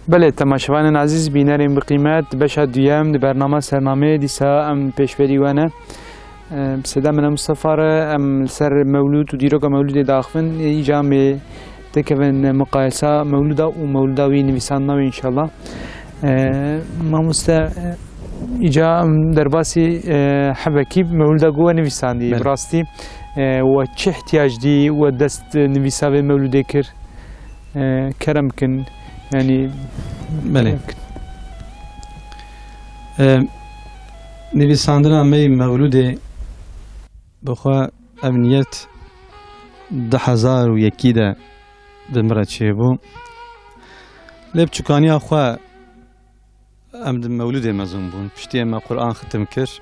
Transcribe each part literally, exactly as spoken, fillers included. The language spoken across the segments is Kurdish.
Belê, temaşevanên ezîz, bînerên bi qîmet, beşa duyem di bernama Sernameyê dîsa em pêşberî we ne. Em, bi seda Mela Mustafa re em li ser mewlûd û dîroka mewlûdê diaxivin, îca em ê tekevin miqayesa mewlûda û mewlûda wî, nivîsandina wî înşallah. E, mamoste, e, îca em derbasî, e, hebekî mewlûda ku we nivîsandî, Belê. bi rastî, e, we çi ihtiyac dî we dest nivîsa vê mewlûdê kir? E, kerem bikin, yanî, Belê. kerem bikin. E, nivîsandina me yê mewlûdê bi xwe ev niyet du hezar û yekî de bi min re çêbû. Lê bi çûkaniya xwe em di mewlûdê mezin bûn. Piştî me Quran xitim kir.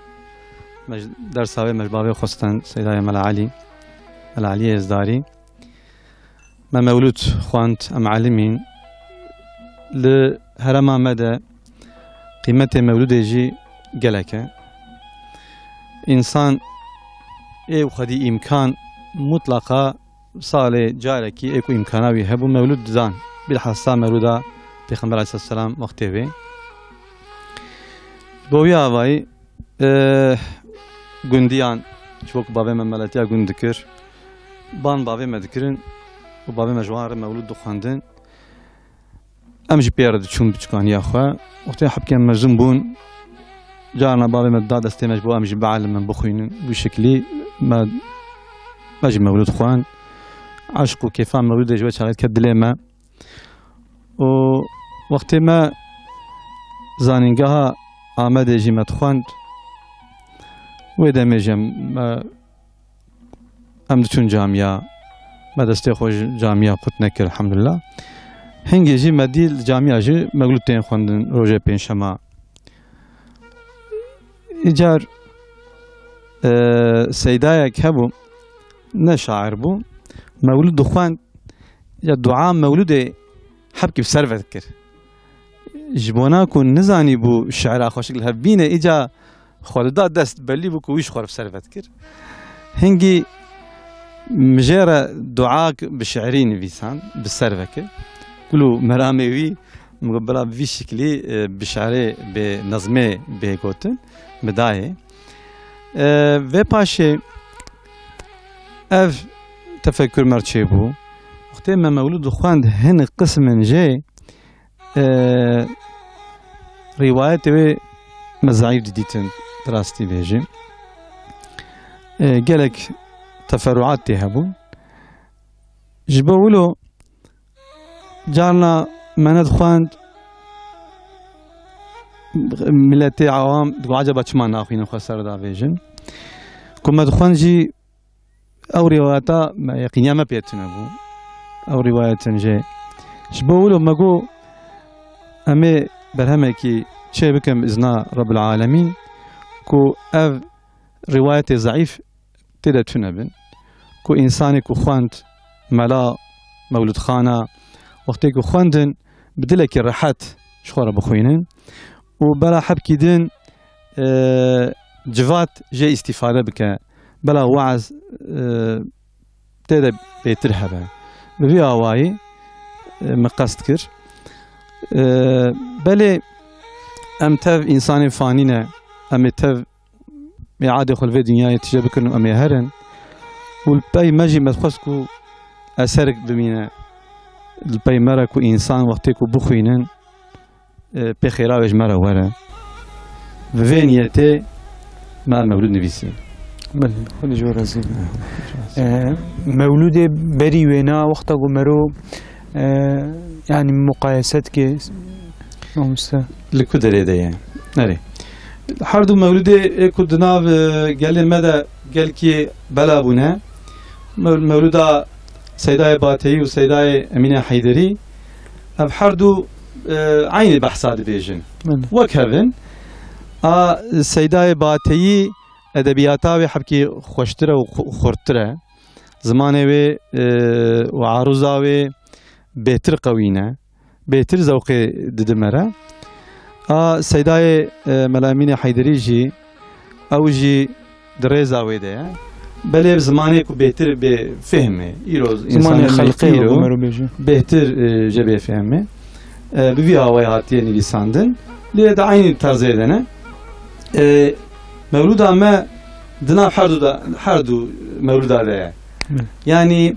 Me ji dersa wê me ji bavê xwe stend, Seydayê Mela Elî, Mela Elî Êzdarî. Me mewlûd xwend, em elimîn. Li herêma me de qîmetê mewlûdê jî gelek e. Însan ê û xwedî îmkan mutlaqa salê carekî ê ku îmkana wî hebû mewlûd didan. Bilhassa mewlûda Pêxember aleyhisselam wextê wê. Bo wî avayî, e, gundiyan, ji bo ku bavê me meletiya gund dikir, ban bavê me dikirin û bavê me ji wan re mewlûd dixwendin. Em jî pê re diçûn bi çûkaniya xwe. Wextê hebkên mezin bûn, carna bavê me dida destê me ji bo em jî bielimin, bixwînin. Wî şekilî me, me jî mewlûd xwend. Eşq û kêfa mewlûdê ji wê çaxê ket dilê me. Û wextê me zanîngeha Amedê jî me dixwend, wê demê jî em, me, em diçûn camiya, me destê xwe ji camiya qut nekir, elhamdulillah. Hingê jî me dî li camiya jî mewlûd tên xwendin rojê pêncşema. Îcar, e, seydayek hebû, ne şair bû, mewlûd dixwend, ya dua mewlûdê hebkî bi ser ve dikir. Ji bona ku nizanî bû şiira xweşik li hev bîne, îca xwe dida dest, belî bû ku wî ji xwe re bi ser ve dikir. Hingî min jê re duak bi şiirî nivîsan, bi ser ve kir. Kul û meramê wî, min got, bila bi vî şiklî, e, bi şiirê, bi nezmê bê gotin, min dayê. E, vê paşê ev tefekur me re çêbû. Wextê me mewlûd dixwend, hin qismin jê, e, rîwayetê wê me zeîf didîtin, bi rastî bêjim. E, gelek teferuat tê hebûn. Ji bo wilo carna me nedixwend, miletê awam digot, "Acaba çima naxwînin, xwe ser davêjin?" Ku me dixwend jî ew rîwayeta me, yeqîniya me pê tune bû. Ew rîwayetin jê. Ji bo wilo me got, "Em ê berhemekî çê bikin bi izna Rebbil Alemîn, ku ev rîwayetê zeîf tê de tune bin, ku însanê ku xwend, mela, mewlûdxana, wextê ku xwendin, bi dilekî rehet ji xwe re bixwînin û bela hebkî din, e, civat jê îstîfade bike, bela weaz, e, tê de bêtir hebe." Bi vî awayî, e, min qest kir. E, belê em tev însanên fanî ne, em ê tev mêadê xwe li vê dinyayê tije bikirin û em ê herin. Û li pey me jî me dixwest ku eserek bimîne li pey me re ku însan wextê ku bixwînin, e, pê xêra wê ji me re were. Bi vê niyetê me mewlûd nivîsî. Belê, Xwedê ji we razî be. E, mewlûdê berî wêna wexta ku mero, e, yanî muqayese dike, mamoste? Li ku derê de ye? Erê. Her du mewlûdê ê ku di nav, e, gelê me de gelkî bela bûne. Mew-, mewlûda Seydayê Bateyî û Seydayê Emîne Heyderî, ev her du, e, eynî behsa dibêjin. Belê. Wek hev in. A Seydayê Bateyî edebiyata wê hebkî xweştir e û xu-, xurttir e. Zimanê wê, e, û aruza wê bêtir qewî ne. Bêtir zewqê didi me re. A Seydayê, e, Mela Emînê Heyderî jî ew jî di rêza wê de ye. Belê zimanê ku bêtir bê fêhm e. Îro Zimanê însanê me xelqê îro wek mero bêje. bêhtir, e, jê bê fêhm e. e, bi vî awayî hatiye nivîsandin. Lê di eynî terzê de ne. E, mewlûda me di nav her du de, her du mewlûda de ye. Belê. Yanî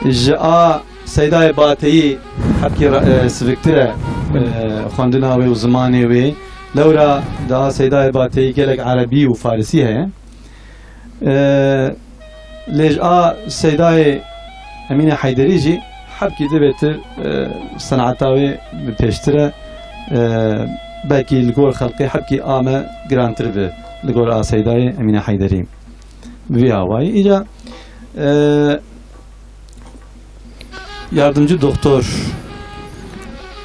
ji a Seydayê Bateyî hepkî ra-, e, siviktir e, Belê. e, xwendina wê û zimanê wê. Lewra di a Seydayê Bateyî gelek erebî û farisî heye. E, lê ji a Seydayê Emînê Heyderî jî hepkî di bêtir, e, seneta wê bi pêştir e, e, belkî li gor xelkê hepkî a me girantir bi li gor a Seydayê Emînê Heyderî. Bi vî awayî. Îca, e, yardımcı doktor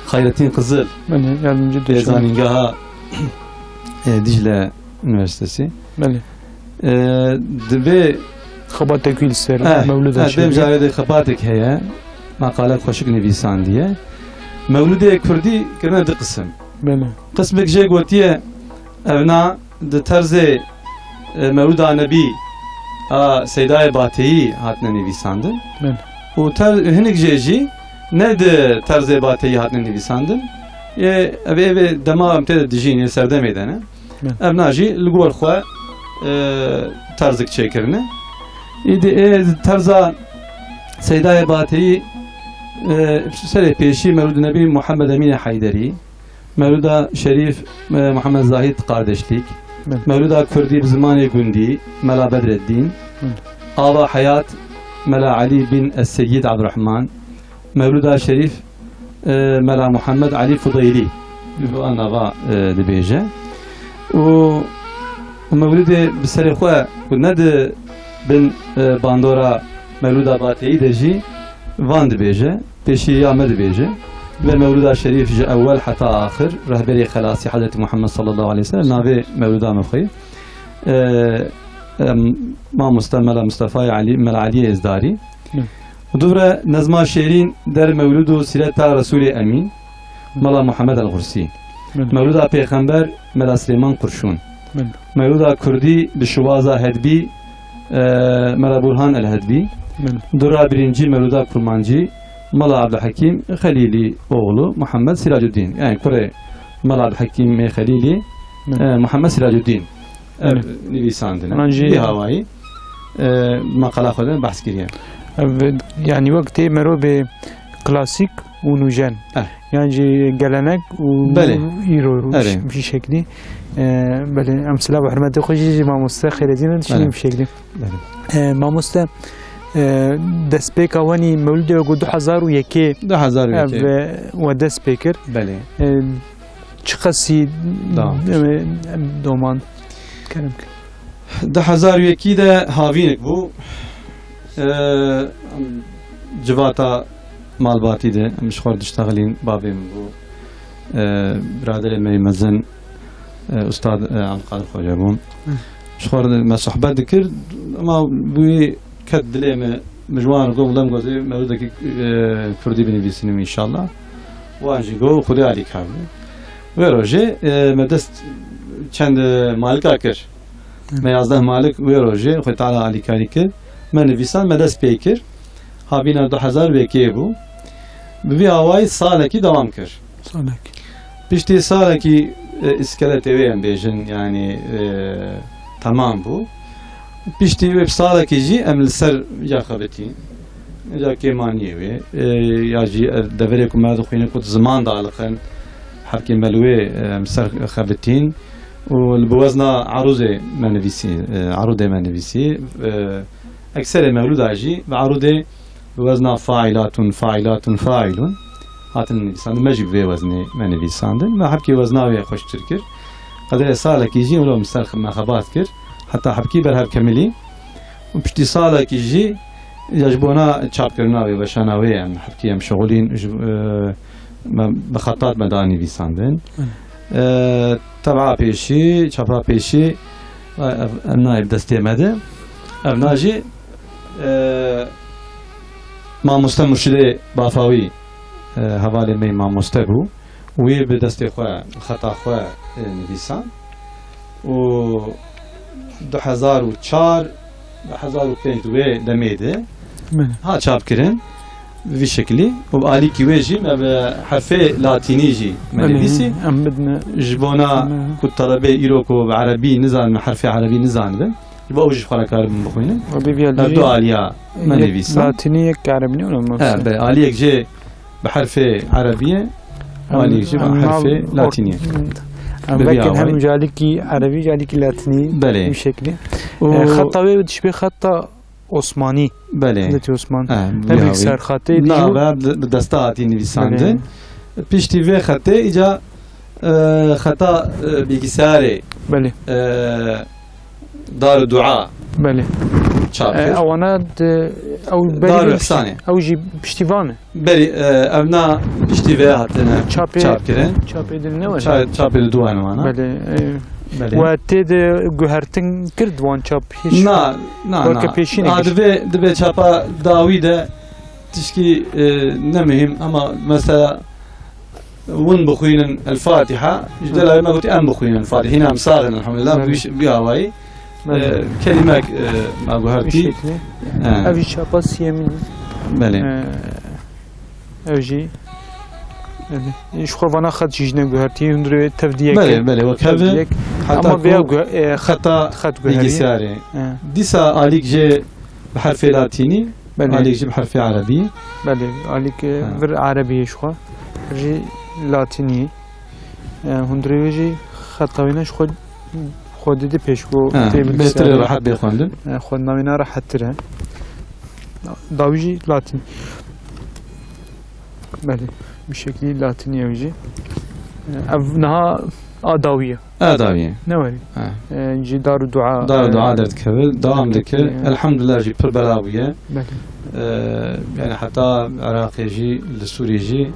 Hayrettin Kızıl, Belê, yardımcı lê doktor. zanîngeha, e, Dicle Üniversitesi. Belê. E, di vê Xebatek wî li ser Eh, mewlûda eh, şerîf. Dêm carê de xebatek heye. Maqalek xweşik nivîsandiye. Mewlûdê kurdî kirine du qisim. Belê. Qismek jê gotiye, evna di terzê, e, Mewlûda Nebî a Seydayê Bateyî hatine nivîsandin. Belê. Û ter-, hinek jê jî ne di terzê Bateyî hatine nivîsandin. Ê, ev ê vê dema em tê de dijîn, ê serdemê de ne. Belê. Ev na jî li gor xwe, e, terzik çêkirine. Îdî ê terza Seydayê Bateyî, e, serê pêşî Mewlûd Nebî Muhammed Emînê Heyderî, Mewlûda Şerîf, e, Muhammed Zahid Kardeşlîk, Belê. Mewlûda Kurdî bi zimanê gundî, Mela Bedreddîn, Belê. Ava Heyat, Mela Elî bin Es-Seyyid Abdurrahman, Mewlûda Şerîf, e, Mela Muhammed Elî Fudeylî, bi van nava, e, dibêje. Û mewlûdê bi serê xwe ku ne di bin, e, bandora Mewlûda Bateyî de jî van dibêje. Pêşî ya me dibêje. Li ber Mewlûda Şerîf ji ewwel heta axir, rehberê xelasî Hezretî Muhammed sallallahu aleyhi ve sellem, navê mewlûda me xwe ye. E, e, Mamoste Mela Mustefayê Elî, Mela Elî Êzdarî. Hı. Û dûvre nezma şêrîn der mewlûd û sîreta Resûlê Emîn, Mela Muhammed El Xursî. Hı. Mewlûda Pêxember, Mela Silêman Qurşûn. Hı. Mewlûda Kurdî bi şiwaza Hedbî, e, Mela Burhan El Hedbî. Hı. Dura birincî Mewlûda Kurmancî, Mela Abdulhekîm Xelîlî oğlu Muhammed Siracuddîn. Yani kurê Mela Abdulhekîmê Xelîlî, Hı. e, Muhammed Siracuddîn. Ev Hı. nivîsandine. An jî Bi hawayî, e, maqala xwe de behs kiriye. Ev, yani wek tê merobê klasîk û nûjen. Eh. Yan jî gelenek û Belê. îro Erê. bir şeklî. E, belê, em silav û hurmetê xwe jî ji mamoste Xêrezîn re dişînin Belê. bir şeklî. Belê. E, mamoste, e, destpêka wenî mewlidê wek du hezar û yekê Du hezar û yekê. ev, e, we dest pê kir. Belê. E, çiqasî Dewam. em, em, doman kerem kir. Du hezar û yekî de havînik bû. Ee, em civata malbatî de em ji xwe diştexilîn, bavê min bû. Ee, biraderê me yê mezin, e, Ustad, e, Abdulkadir Xoca bû. Hı. Ji xwe me sohbet dikir, ema bûyî ket dilê me, min ji wan re got, "Lem gozê mewlidekî, e, kurdî binivîsînim înşallah." Wan jî got, "Xwedê alîkar be." Wê rojê, e, me dest çend, e, malika kir. Hı. Me yazdeh malik wê rojê, Xwedê Teala alîkarî kir. Me nivîsan, me dest pê kir. Havîna du hezar û yekê bû. Bi vî awayî salekî dewam kir. Salekî. Piştî salekî, e, îskeletê wê em bêjin, yanî, e, temam bû. Piştî wê salekî jî em li ser ya xebitîn. Ya kêmaniyê wê, e, ya jî, e, deverê ku me dixwîne ku ziman daliqin, hevkê me li wê, e, em ser xebitîn. Û li bi wezna erûzê me nivîsî, e, erûdê me nivîsî, e, ekserê mewlûda jî bi erûdê bi wezna failatun, failatun, failun hatin nivîsandin. Me jî bi vê weznê me nivîsandin. Me hebkê wezna wê xweştir kir. Qederê salekî jî wilo min ser me xebat kir. Heta hebkî berhev kemilî. Û piştî salekî jî ya ji bona çapkirina wê, weşana wê em hebkî em şixulîn, ji, e, me bi xetat me da nivîsandin. Hı. E, teba pêşî, çapa pêşî, e, ev, ev nayê bi destê me de. Ev na jî, e, mamoste Murşidê Bafawî, e, hevalê me yê mamoste bû. Wî bi destê xwe, xeta xwe, e, nivîsan. Û du hezar û çar, du hezar û pênc di wê demê de Belê. ha çap kirin. Bi vî şeklî û bi alîkî wê jî me bi herfê latînî jî me Belê, nivîsî. Em bidine. Ji bona Em ku telebê îro ku bi erebî nizanibin, herfê erebî nizanibin, ji bo ew jî xwe re karibin bixwînin. Wê bî Me bi du alî alîya me yek nivîsan. Latînî, yek erebî ne, ola He, mevsim. Belê, aliyek jê bi herfê erebî ye, Em, aliyek jî bi em herfê nav latînî ye. Em Bi vî vekin hem awayî. Jalîkî erebî, jalîkî latînî Belê. Bi şeklî. Û E, xeta wê dişbê xeta Osmanî. Belê. Hezretî Osman. Eh, Her bi wî awî. Ser xatê dî. Nava bi, bi desta hatî nivîsandin. Belê. Piştî vê xetê îca, e, xeta, e, bilgisayarê, Belê. E, Dar û Dua Belê. Çap E, kir. Ewana de, ew Dar û berî Ihsanê. Ew jî piştî van e. Berî, e, ev na piştî vê hatine Çapê, çap kirin. Çapê din ne were? Ça-, çapê li duan wana. Belê, e, Belê. We tê de guhertin kir di wan çap hiç Na, na, weke na. pêşînê A, giş. Divê, divê çapa dawî de tişkî, e, ne muhîm ama mesela win bixwînin El Fatiha, ji delal me gotî em bixwînin El Fatiha. Hîna em sax in, elhamdulillah, Belê. bi, bi awayî. Belê. E, kelimek, e, ma guhertî. Bi şeklî. E. Ev jî çapa siyemîn. Belê. E, Ev jî, belê. Ji xwe vana xet jî jine guhertî, hundirê tev diyek Belê, e. belê, wek Tev hev e. diyek. Heta Ama vêya ku gu-, e, xet, xeta xet guherî. bilgisayarê. E. Dîsa alîk jê bi herfê latînî, Belê. alîk jî bi herfê erebî. Belê, alîk, e, Ha. vir erebî ye ji xwe. Jî latînî. E, hundirê wê jî xeta wê ne ji xwe, xwe didi pêş ku Ha, tê bêtir bilgisayarê. rehet bê xwendin. E, xwendina wê ne rehettir e. Dawî jî latîn. Belê, bi şeklî latînî ew jî. Ev niha a dawî ye. A dawî ye. Ne werî. Ha. E, jî dar û dua, Dar û e, dua derdikeve, dewam dike. derdikeve. Elhamdulillah jî pir bela bûye. Belê. E, yani heta Iraqê jî, li Sûriyê jî,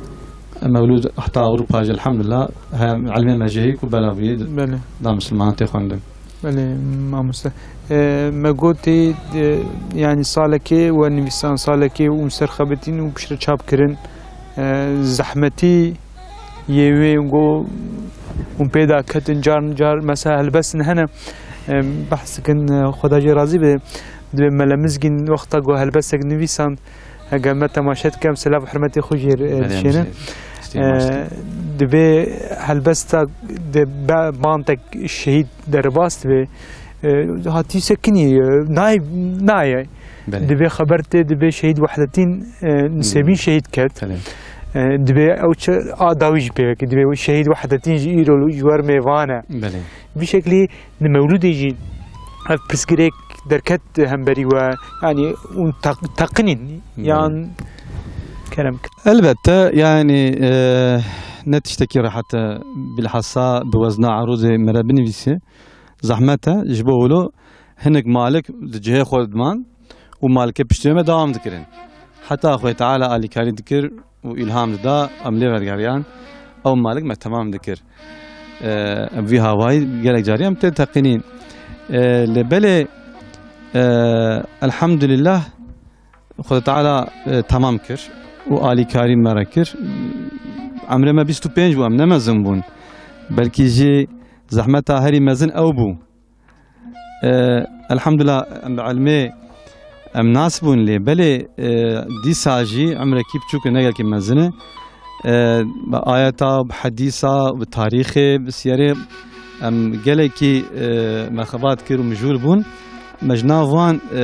e, mewlûd heta Ewropa jî elhamdulillah, hem ilmê me jê hî ku bela bûye, Belê. da misilmanan tê xwendin. Belê, mamoste. E, me gotê, e, yani salekê we nivîsan, salekê û ser xebitîn û piştre çap kirin. E, zehmetî yê wê go hûn pê de ketin car car mesela helbestin hene. E, behs dikin, e, Xweda jê razî be. Divê Mele Mizgîn wexta go helbestek nivîsan, Heger me temaşe dike, em silav û hurmetê xwe jê re, e, Belê, dişêne. em jê tiştê E, maç dike. Divê helbesta de be-, bantek şehîd derbas dibe. E, hatî sekinî, e, nayê, nayê. Belê. Divê xeber tê, divê şehîd Wehdetîn, e, Hmm. Nisêbîn şehîd ket. Belê. E, divê ew çi a dawî jî pê vekê. Divê şehîd Wehdetîn jî îro ji wer mêvan e. Belê. Vî şeklî Di mewlûdê jî ev pirsgirêk derket hemberî we, yanî hûn teq-, teqinîn Belê. yan kerem kirin? Elbette, yani, e, ne tiştekî rehet e, bilhassa bi wezna erûzê me re binivîsî, zehmet e, ji bo wilo hinek malik di cihê xwe diman û malikê piştî me dewam dikirin. Heta Xwedê Teala alîkarî dikir û îlham dida, em lê vedigeriyan, ew malik me temam dikir. E, em vî hawayî gelek carî em tê teqînîn. E, lê belê, e, elhamdulillah, Xwedê Teala, e, temam kir û alîkarî me re kir. Emrê me bîst û pênc bû, em ne mezin bûn. Belkî jî zehmeta herî mezin ew bû. E, elhamdulillah, em bi ilmê em nas bûn lê belê, e, dîsa jî emrekî biçûk e, ne gelkî mezin e. E, bi ayeta, bi hedîsa, bi tarîxê, bi siyerê em gelekî, e, me xebat kir û mijûl bûn. Me ji nav wan, e,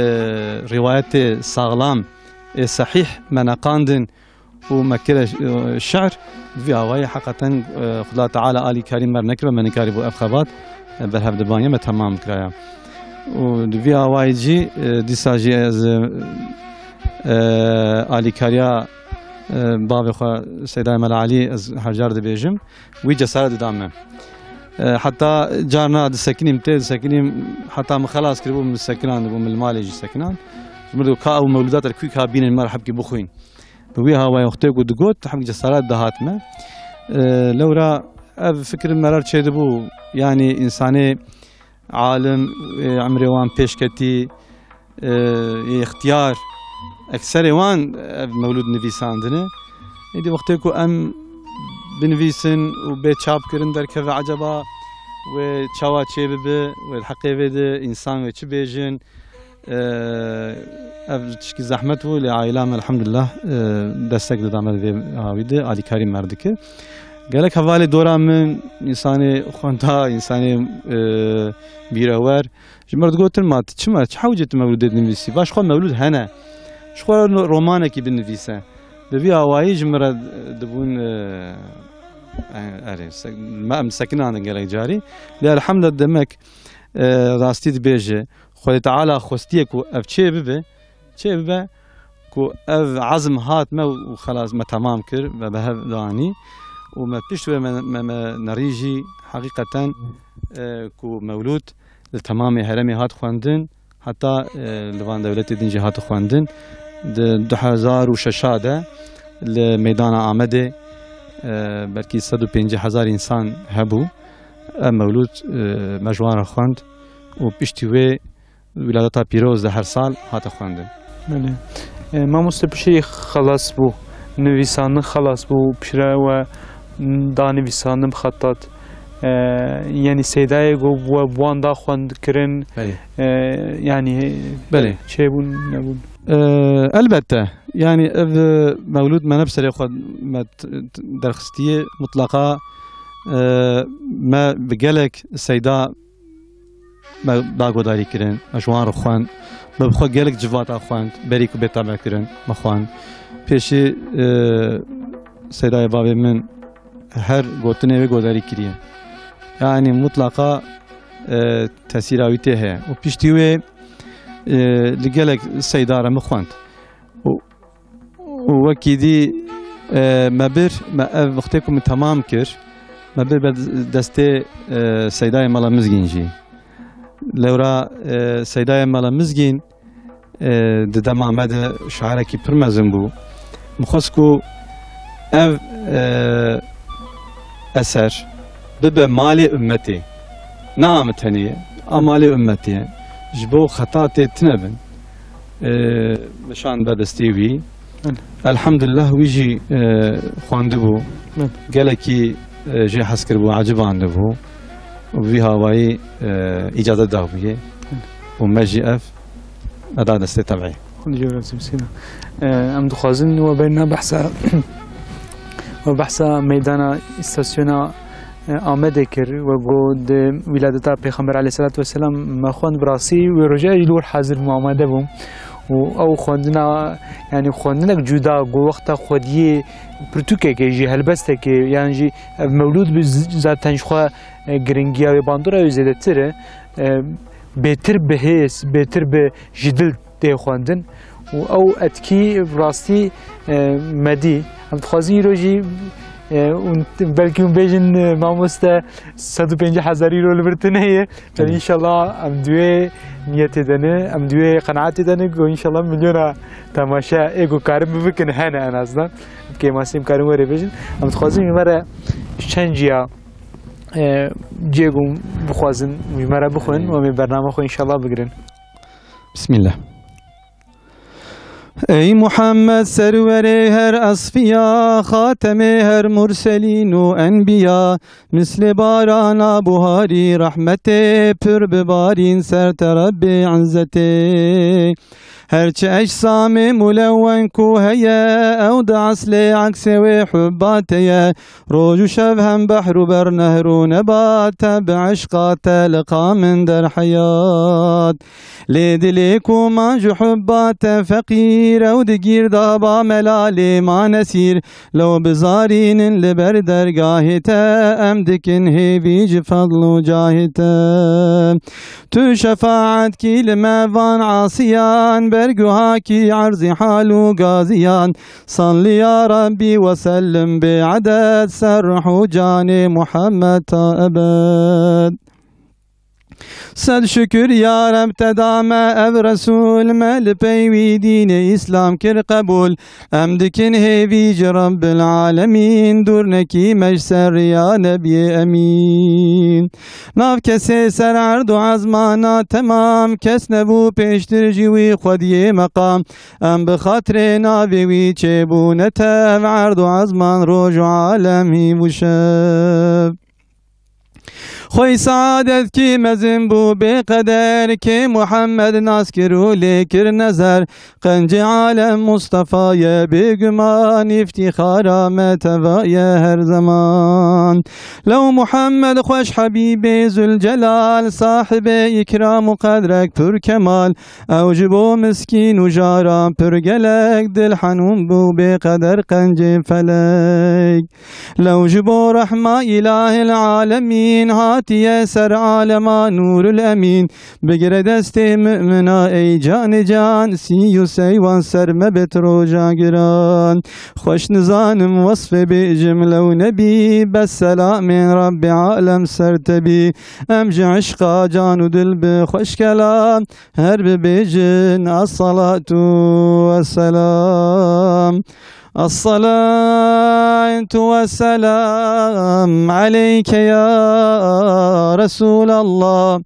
rîwayetê saxlam ê sehîh me neqandin û me kire, e, şi'r, di vî awayî heqeten, e, Xuda Teala alîkarî me re nekiribe, me nikarîbû ev xebat, e, berhev dibaniye me temam kiraya. Û di vî awayî jî, e, dîsa jî ez, e, e, alîkariya, e, bavê xwe Seydayê Mela Elî ez her car dibêjim, wî cesaret dida me. E, heta carna disekinîm tê, disekinîm, heta min xelas kiribû, min sekinandibû, min li malê jî sekinan. Ji min digot, ka ew mewlûda te li kû ka bînin me re hebkî bixwîn. Bi wî hawayê wextê ku digot, hemî cesaret dihat me. E, lewra ev fikir me re çêdibû, yanî însanê alim, e, emrê wan pêş ketî, e, yê ixtiyar, ekserê wan ev mewlûd nivîsandine. Êdî wextê ku em binivîsin û bê çap kirin derkeve, eceba wê çawa çêbibe, wê di heqê vê de însan wê çi bêjin? Ee, ev tişkî zehmet bû, lê aîla me elhamdulillah, e, destek dida me di vê awî de, alîkarî me re dikir. Gelek hevalê dora min, însanê xwenda, însanê, e, bîrewer, ji me re digotin, ma tu çima, çi hewcê tu mewlûdê dinivîsî? Va ji xwe mewlûd hene. Ji xwe re no-, romanekî binivîse. Bi vî awayî ji min re dibûn, e, e, erê, se-, me em sekinandin gelek carî. Lê elhamdulillah demek, e, rastî dibêje. Xwedê Teala xwestiye ku ev çê bibe, çê bibe ku ev ezm hat me û xelas me temam kir, me bi hev danî û me pişt wê me, me, me nerî jî heqîqeten, e, ku mewlûd li temamê herêmê hat xwendin, heta, e, li van dewletê din jî hat xwendin. Di du hezar û şeş de li meydana Amedê, e, belkî sed û pêncî hezar însan hebû. Ev mewlûd, e, me ji wan re xwend û piştî wê Wîladeta Pîroz de her sal hate xwendin. Belê. E, mamoste piştî xelas bû, nivîsandin xelas bû, piştre we danivîsandin bi xetat. E, yanî seydayê ku we bi wan da xwendkirin, Belê. e, yanî Belê. çêbûn, nebûn? E, elbette. Yanî ev, e, mewlûd me ne bi serê xwe me t-, t-, derxistiye, mutlaqa, e, me bi gelek seyda me dagodarî kirin, me ji wan re xwend. Me bi xwe gelek civata xwend, berî ku bê tebe kirin, me xwend. Pêşî, e, Seydayê bavê min her gotinê wê godarî kiriye. Yanî mutlaqa, e, tesîra wî tê heye. Û piştî wê, e, li gelek seyda re min xwend. Û Û wekî dî, e, me bir, me ev wextê ku min temam kir, me bir ber destê, e, Seydayê Mela Mizgîn jî. Lewra, e, Seydayê Mela Mizgîn, e, di dema me de şairekî pir mezin bû. Min xwest ku ev, e, eser bibe malê ummetê. Ne a min tenê ye, a malê ummetê ye. Ji bo xetatê tune bin. E, nişan be destê wî. Belê. Elhamdulillah wî jî, e, xwendibû. Belê. Gelekî, e, jê hez kiribû, ecibandibû. Û bi vî hawayî, e, îcazet dabûye. Belê. Û me jî ev me da destê teb'ê. Xwedî jê razî be Seyda. E, em dixwazin we berna behsa, we behsa meydana îstasyona, e, Amedê kir, we got di wîladeta Pêxember aleyhisselatu vesselam me xwend, bi rastî wê roja jî li wir hazir bûm, amade bûm. Û ew xwendina, yanî xwendinek cuda, ku wexta xwediyê pirtûkekê jî, helbestekê, yan jî ev mewlûd bi z-, zaten ji xwe, e, giringiya wê bandora wê zêdetir e. E, bêtir bi hêz, bêtir bi ji dil tê xwendin û ew etkî rastî, e, me dî. Em dixwazin îro jî, e, hûn, belkî hûn bêjin, e, mamoste, sed û pêncî hezar îro li vir tune ye. Belê. Înşallah em di wê niyetê de ne, em di wê qenaetê de ne ku înşallah milyona temaşe ê ku karin bikin hene en azından. Kêmasî em karin were bêjin. Em dixwazin ji me re çend ciya, e, cihê ku bixwazin ji me re bixwin, Belê. Em ê bername xwe înşallah bigirin. Bismillah. Ey Muhammed, serwerê her esfiya, xatemê her murselîn û enbiya, mislê barana buharî rehmetê, pir bibarîn ser te Rebbê izzetê. Her çi ecsamê mulewen ku heye, ew di eslê eksê wê hubba te ye. Roj û şev hem behr û ber, nehr û nebat, te bi eşqa te liqa min der heyat. Lê dilê ku man ji hubba te feqîr, ew di gîrdaba melalê man esîr. Lew bizarînin li ber dergahê te, em dikin hêvî ji fedl û cahê te. Tu şefaetkî li me van asiyan, berguhakî erzî hal û gaziyan. Salli ya Rabbî we sellim bê eded, ser ruh û canê Muhammed ta ebed. Sed şükür ya Reb te da me ev Resul, me li pey wî dînê Îslam kir qebûl. Em dikin hêvî ji Rebbil Alemîn, dûr nekî me ji ser riya Nebiyê Emîn. Nav kesê ser erd û ezmana temam, kes nebû pêştir ji wî xwediyê meqam. Em bi xatirê navê wî çêbûne tev, erd û ezman roj û alem hîv û şev. Xwey seadet kî mezin bû bê qeder, kê Muhammed nas kir û lê kir nezer. Qencê alem Mustafa ye bêguman, îftîxara me teva ye her zeman. Lew Muhammed xweş Hebîbê Zülcelal, sahibê îkram û qedrek pir kemal. Ew ji bo miskîn û jaran pir gelek, dil henûn bû bê qeder qencê felek. Lew ji bo rehma îlahil alemîn, hatiye ser alema nûrul emîn. Bigire destê mumina ey canê can, sî û sey wan ser mebit roja giran. Xweş nizanim wesfê bêjim lew nebî, bes selamên Rabbê alem ser te bî. Em ji eşqa can û dil bi xweş kelam, her bibêjin: Esselatu vesselam. Esselatu vesselam aleyke ya Resulallah.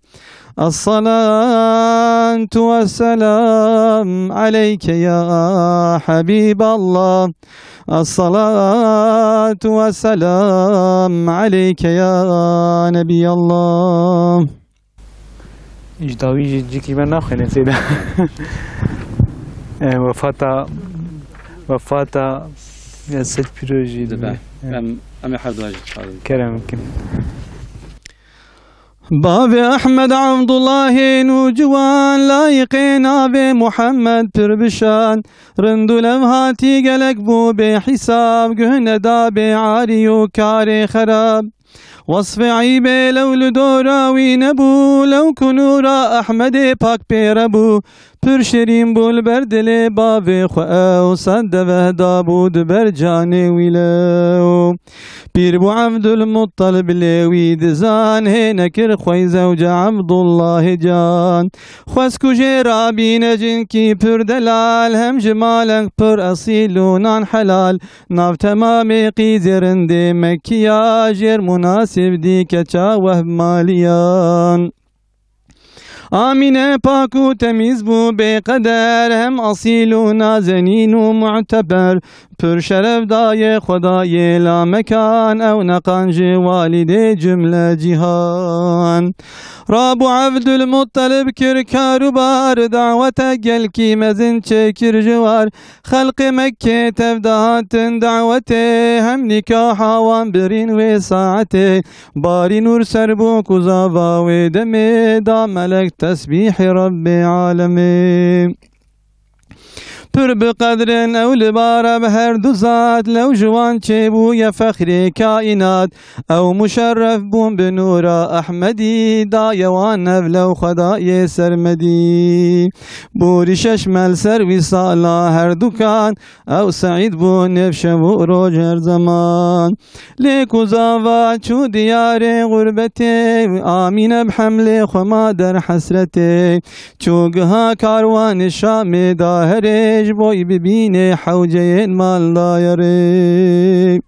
Esselatu vesselam aleyke ya Habiballah. Esselatu vesselam aleyke ya Nebiyallah. Ji dawî jî cîkî me naxwêne sêda. E, wefata, wefata ya Sed Pîro jî dibe. Em, em ê her duwa jî dixwazin. Kerem bikin. Bavê Ehmed Abdullahê nûciwan, layiqê navê Muhammed pir bişan. Rind û levhatî gelek bû bê hîsab, guh neda bê arî û karê xerab. Wesfê eybê lew li dora wî nebû, lew ku nûra Ehmedê pak pê re bû. Pir şirîn bû li ber dilê bavê xwe ew, sed deveh dabû di ber canê wî lew. Pîr bû Evdulmuttalib lê wî dizan, hê nekir xwey zewca Evdullahê can. Xwest ku jê rabîne cinkî pir delal, hem ji malek pir esîl û nan helal. Nav temamê qîzê rindê Mekkiya, jêr munasib dî keça wehb maliyan. Amîne pak û temîz bû bê qeder, hem asîl û nazenîn û muteber. Pir şeref dayê Xwedayê lamekan, ew neqan ji walîdê cumle cîhan. Rabû Evdulmuttalib kir karûbar, dawete gelkî mezin çêkir ji war. Xelqê Mekkê tev dahatin dawetê, hem nîkaha wan birîn wê saetê. Barî nûr ser bû ku zava wê demê, da melek tesbîhê Rebbê alemê. Pir bi qedrin ew li bara bi her du zat, lew ji wan çêbûye fexrê kaînat. Ew muşerref bûn bi nûra Ehmedî, daye wan ev lew Xwedayê sermedî. Borî şeş mel ser wî sala her dukan, ew seîd bûn nêv şev û roj her zeman. Lê ku zava çû diyarê xurbetê, Amîne bi hemlê xwe ma der hesretê. Çû giha karwanê Şamê da herê, ji bo bibînê hewceyên mal dayerê.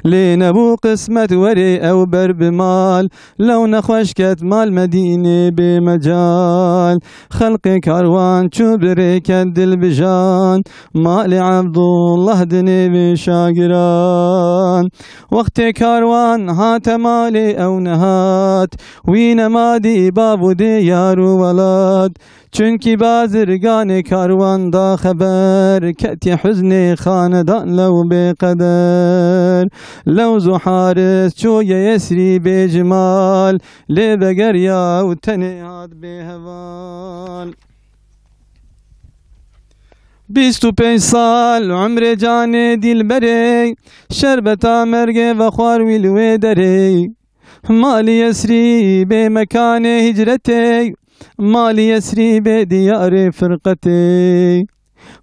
Lê nebû qismet werê ew ber bi mal, lew nexweş ket mal Medînê bê mecal. Xelqê karwan çû bi rêket dilbijan, malê Evdullah di nêvê şagiran. Wextê karwan hate malê ew nehat, wî nema dî bav û dêyar û welat. Çunkî bazirganê karwan da xeber, ketiye huznê xanedan lew bê qeder. Lew zû Haris çûye Yesrî bê cimal, lê vegeriya û tenê hat bê heval. Bîst û pênc sal umrê canê dîlberê, şerbeta mergê vexwar wî li wê derê. Malî Yesrî bê mekanê hicretê, malî Yesrî bê diyarê firqetê.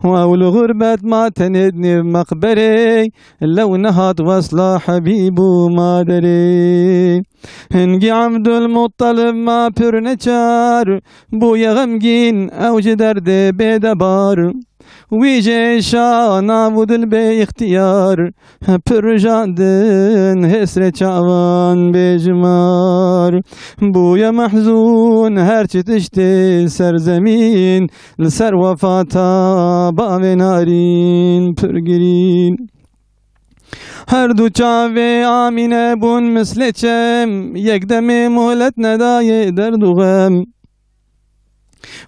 Û ew li xurbet ma tenê di nêv meqberê, lew nehat wesla Hebîb û maderê. Hingî Evdulmuttalib ma pir neçar, bûye xemgîn ew ji derdê bêdebar. Wî jê şa nav û dil bê îxtiyar, pir rijandin hêsrê çavan bêjimar. Bûye mehzûn her çi tiştê serzemîn, li ser wefata bavê Narîn pir girîn. Her du çavê Amîne bûn mislê çem, yek demê muhlet nedayê derd û xem.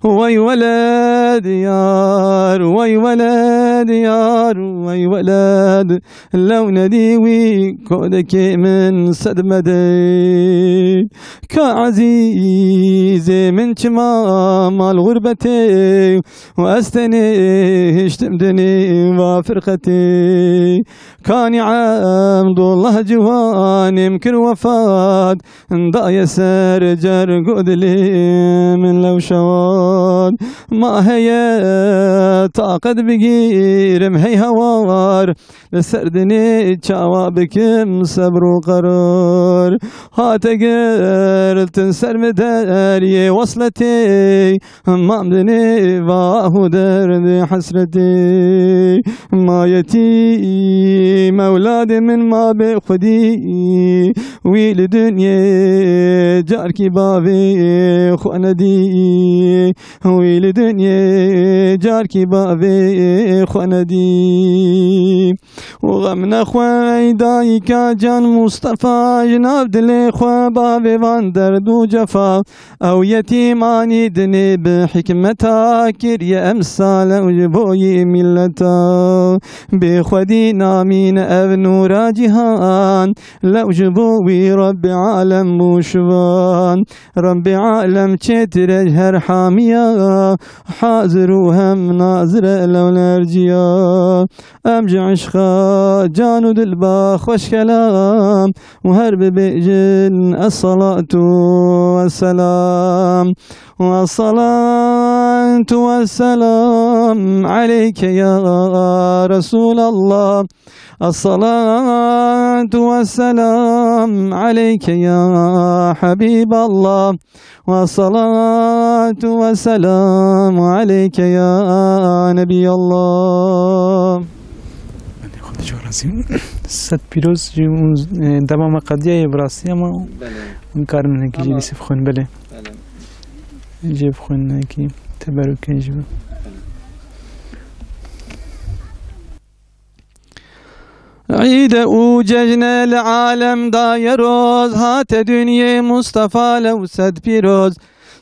Wey weled yar, wey weled yar, wey weled. Lew nedî wî kodekê min sed medey. Ka ezîzê min çima mal xurbetê û ez tenê hiştim dinê va firqetê. Kanî Ebdullah ciwanê min kir wefat, daye ser cerg û dilê min lew şewat. Ma heye taqet bigîrim hey hawar, li ser dinê çawa bikim sebr û qerar. Hate girtin ser min deriyê wesletê, mam dinê va ah û derdê hesretê. Ma yetîm ewladê min ma bê xwedî, wî li dinyê carkî bavê xwe nedî. Wî li dinyê carkî bavê xwe nedî. Û xem nexwe ey dayika can Mustafa, ji nav dilê xwe bavê van derd û cefa. Ew yetîmanî dinê bi hikmeta kiriye emsal ew ji bo yê mîlleta. Bê xwedî namîne ev nûra cîhan, lew ji bo wî Rebbê alem bû şivan. Rebbê alem çêtir e ji her hamiya, hazir û hem nazir e lew lerciya. Em ji eşqa can û dil ba xweş kelam û her bibêjin esselatu wesselam. Esselatu wesselam aleyke ya Resulallah. Esselatu wesselam aleyke ya Habiballah. Ve salatu ve selamu aleyke ya Nebiyallah. Xwedê ji we razî. Sed pîroz ji, e, dema me qediyayê bi rastî, ama Belê. Hûn karin hinekî jî Ama lîsê bixwin, belê. Belê. Jê bixwin hinekî teberûkê jî bi. Belê. Îde û cejne li alem daye roz, hate dinyê Mustafa lew sed pîroz.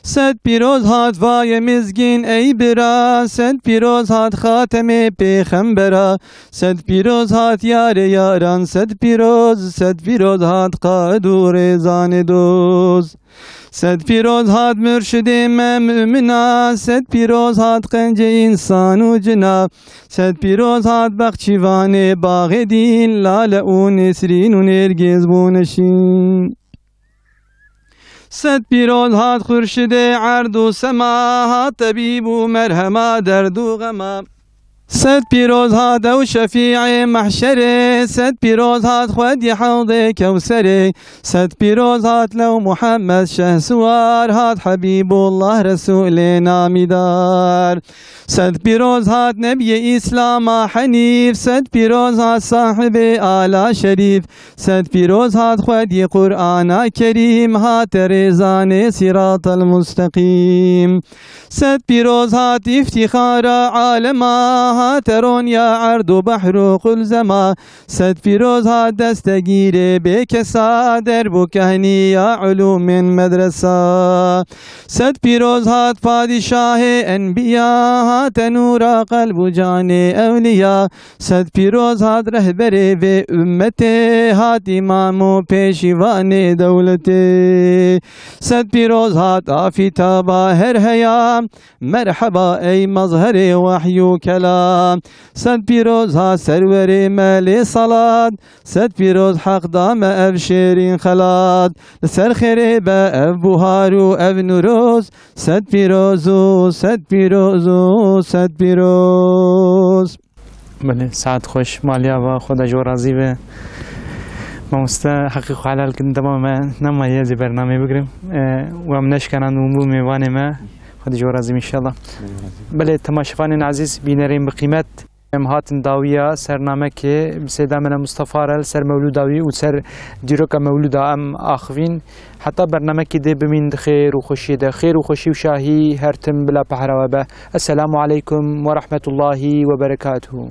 Sed pîroz hat vaye mizgîn ey bira, sed pîroz hat xatemê pêxembera, sed pîroz hat yarê yaran, sed pîroz, sed pîroz hat qad û rêzanê doz. Sed pîroz hat murşidê me mumina, sed pîroz hat qencê însan û cina, sed pîroz hat bexçîvanê baxê dîn, lale û nesrîn û nêrgêz bûne şîn. Sed pîroz hat xurşidê erd û sema, hat tebîb û merhema derd û xema. Sed pîroz hat ew şefîê mehşerê, sed pîroz hat xwedî hewdê kewserê, sed pîroz hat lew Muhammed şehsiwar, hat Hebîbullah Resûlê namîdar. Sed pîroz hat nebiyê Îslama henîf, sed pîroz hat sahibê ala şerîf, sed pîroz hat xwedî Qur'ana Kerîm, hate rêzanê sîratel musteqîm. Sed pîroz hat îftîxara alema, hate ronya erd û behr û qulzema. Sed pîroz hat destegîrê bêkesa, derb û kehniya ulûmên medresa. Sed pîroz hat padîşahê enbiya, hate nûra qelb û canê ewliya. Sed pîroz hat rehberê vê ummetê, hat îmam û pêşîvanê dewletê. Sed pîroz hat afîtaba her heya, merheba ey mezherê wehy û kelam. Sed pîroz hat serwerê me lê salat, sed pîroz heq da me ev şêrîn xelat. Li ser xêrê be ev buhar û ev nûroz, sed pîroz û sed pîroz û sed pîroz. Belê, saet xweş, maliya va, Xweda ji we razî be. Mamoste, heqê xwe helal kirin, dema me nemaye ez ê bernameyê bigirim. E, we em neşkenand û bû mêvanê me. Xwedê ji we razî be, înşallah. Belê, temaşevanên ezîz, bînerên bi qîmet, em hatin dawiya ser namekê, bi sêda me ne Mustafa re li ser mewlûda wî û ser dîroka mewlûda em axivîn. Heta bernamekî dê bimîn di xêr û xweşiyê de. Xêr û xweşî û şahî her tim bila pehra we be. Esselamu aleykum ve rahmetullahi ve berekatuhu.